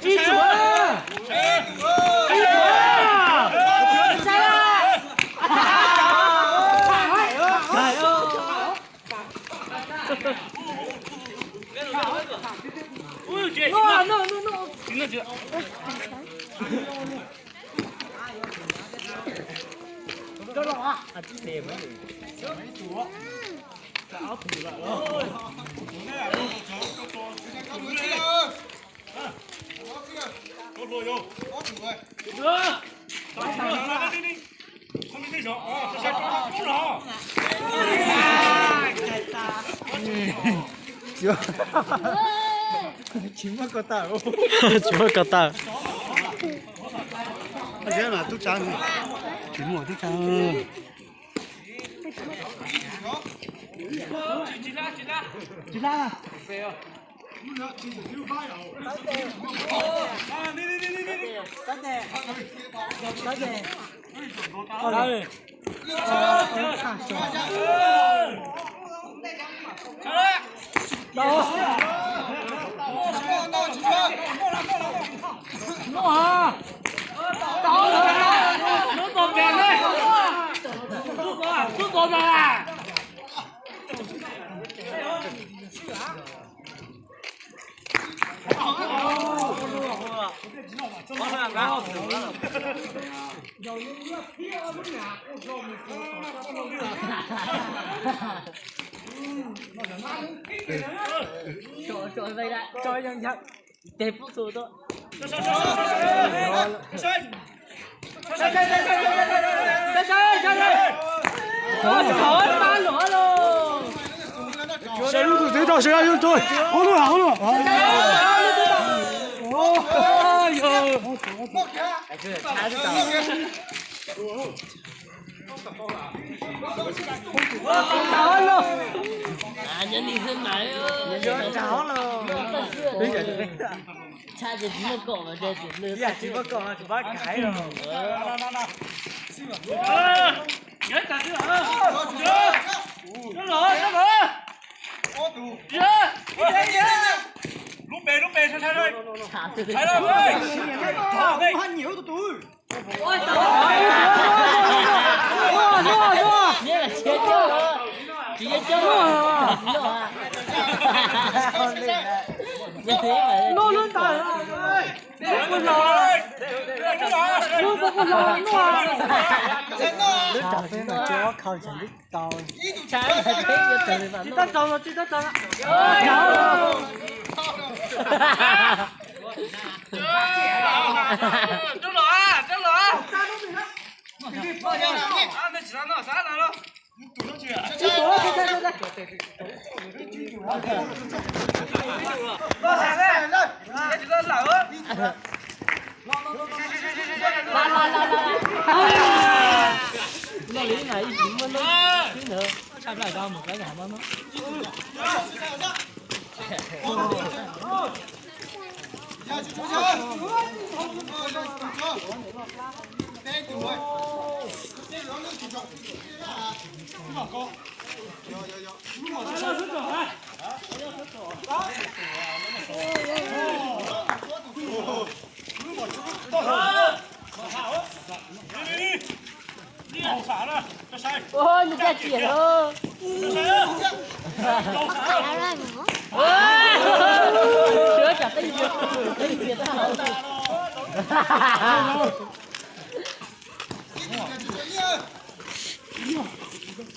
Ib tug, ib tug, Tsis muaj ko taw. Tsis muaj tub tsav. Tsis muaj tub tsav. Tsis lab. Sawv lub tus twg tau sawv lub tus, ua luaj ua luaj. Tsis muaj kom, tsis muaj kom, tsis muaj kom. Lub npe, lub npe,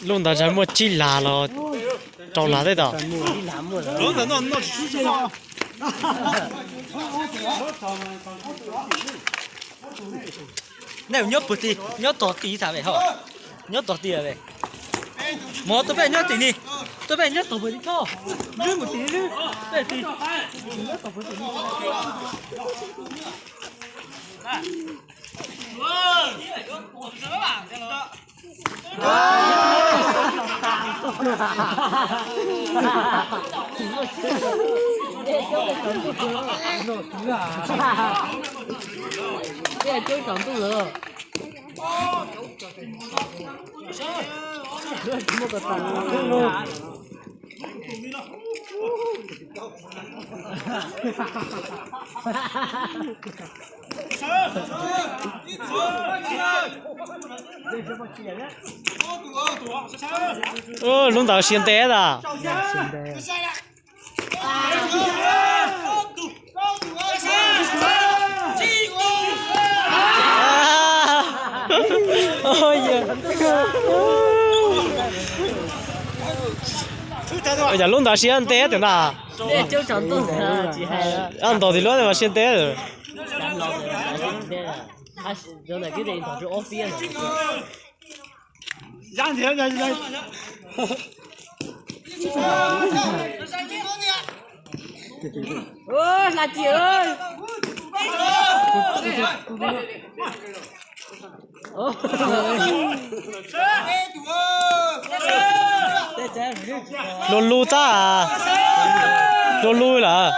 Lub ntawd ntshe muaj tsib las los rau las tej tau. Nej nyob puag tim, nyob tog tim tham ve ho. Nyob tog tim ve. Mov tus pej nyob tim ni. Tus pej nyob tog puag tim tho. Nyob mus tim ni. Pej tim. Nyob tog puag tim ni. Coob tsaus ntuj lawm. Lub ntawd siab ntev tas. Yog lub ntawd siab ntev tiag ntag. Ntaus tim lub mas siab ntev. Lub lub txab, lub lub lawm.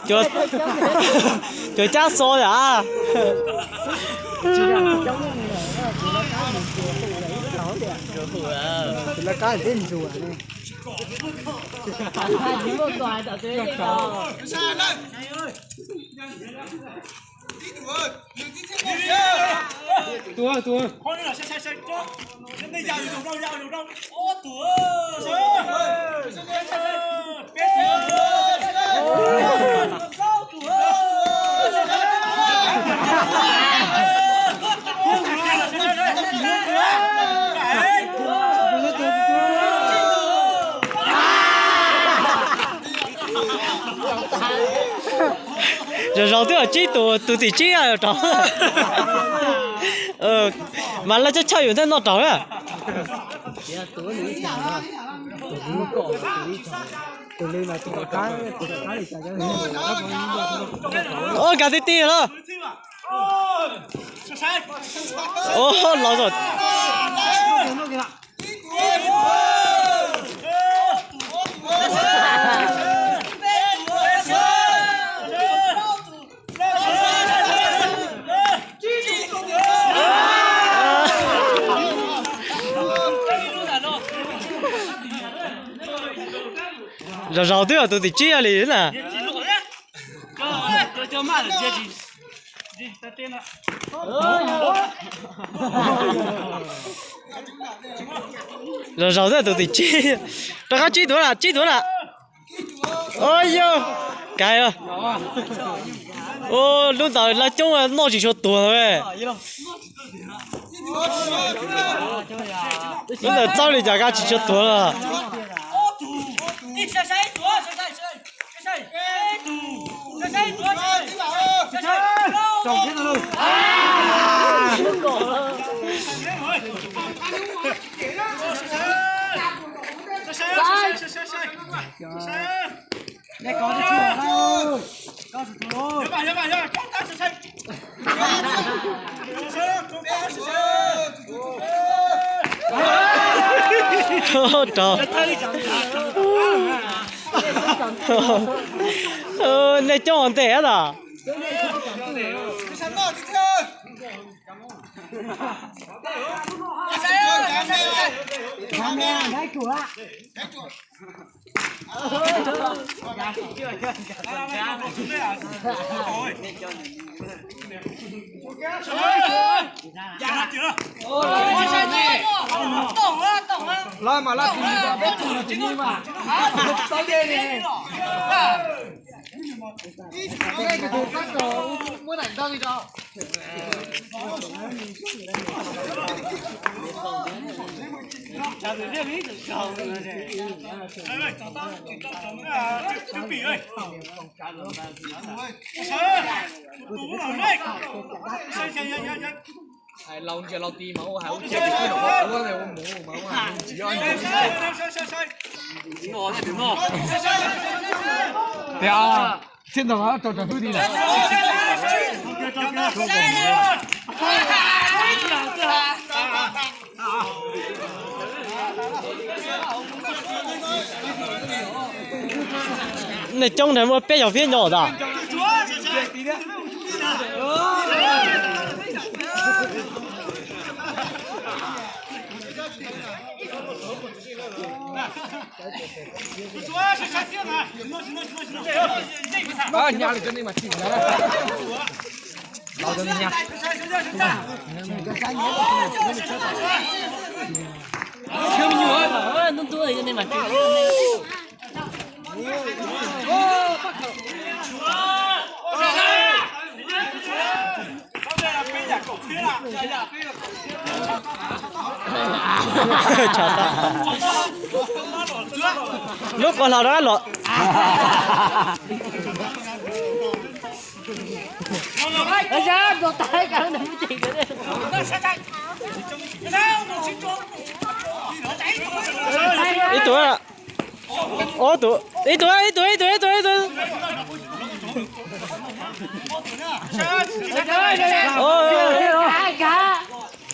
Cov cab xo yom. Zaum zaus twb yog tsib tus, tus tim tsib rau. Mas lawv coj choj yus thiaj noj raug na. Ua kab tib tib lawm. Ua los. Zaum zaus twb yog tus tim tsib li na. Zaum zaus twb yog tus tim tsib. Rov qab tsib tuv lawm, tsib tuv lawm. Yog, kaiv. Lub ntawd lawv coob noj tsis tshua tuag. Lub ntawd txaus li cas kab tsis tshua tuag lawm. Rau. Nej coob ua ntej tas. Tiag, txij ntawm no rau cov tub ti lawm. Nej coob nrog muaj peb yog fiab nyob tas. Lub qos hlau rov qab los. Ib tug, ob tug, ib tug, ib tug, ib tug, ib tug, ib tug.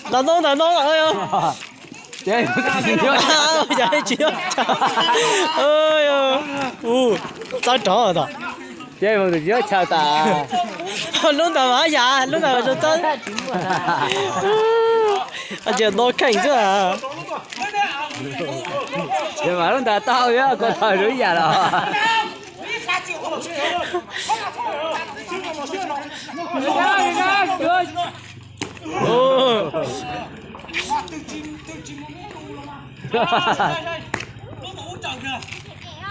Ntawm no, ntawm no. Tsis, txawb rov tas. Ces tus tsis chaw tas. Lub ntawd mas yam, lub ntawd mas txawb. Ces do kheej xwb. Ces mas lub ntawd tau yog ko taw rau ib yam los.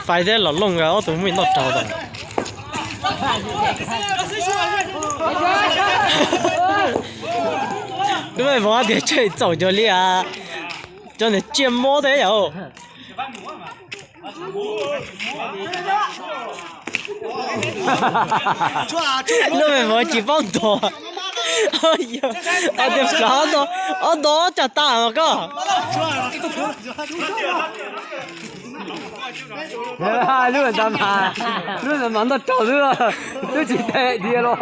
Fais thiab los looj, ob tug muaj ib noj raug tas. Lub me vov tias tshem txaus cov li as, cov niag tsiaj mob thiab yom. Lub me vov tsis paub ntuas. Tias flav ob tog caj tas mas koj. Lub ntawd mas, lub ntawd mas noj raug xwb, twb tsis teg dhia los.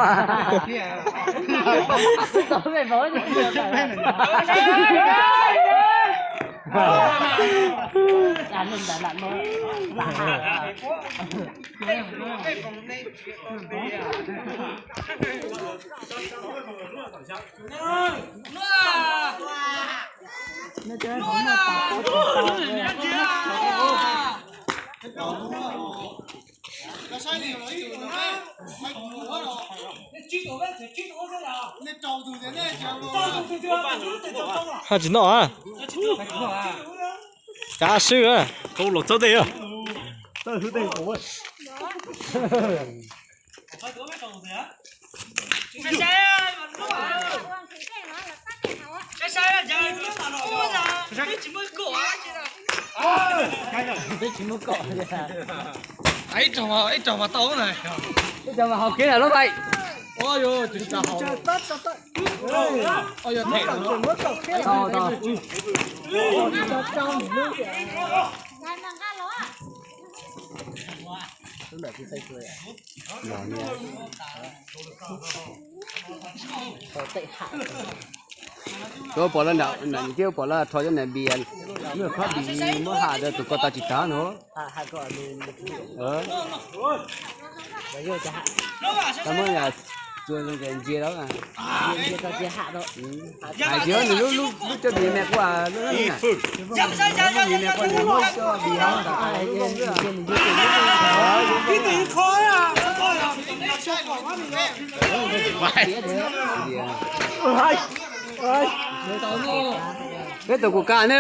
Haj tsis noj a. Kav swb. Los txhawb tej. Ib raug mas, ib raug mas tau na. Ib raug mas haus kev na lub bai. Pom lawv, pom lawv rho cov niag npias, nws khob npias muab ham rau tus ko taw tsis tag no. Tau muab ntsia lawm. Hais tias nws lub, lub cov npias me quaj lub, npias me quaj nws muab cov npias lub lub. Peb tus kuv kam ne.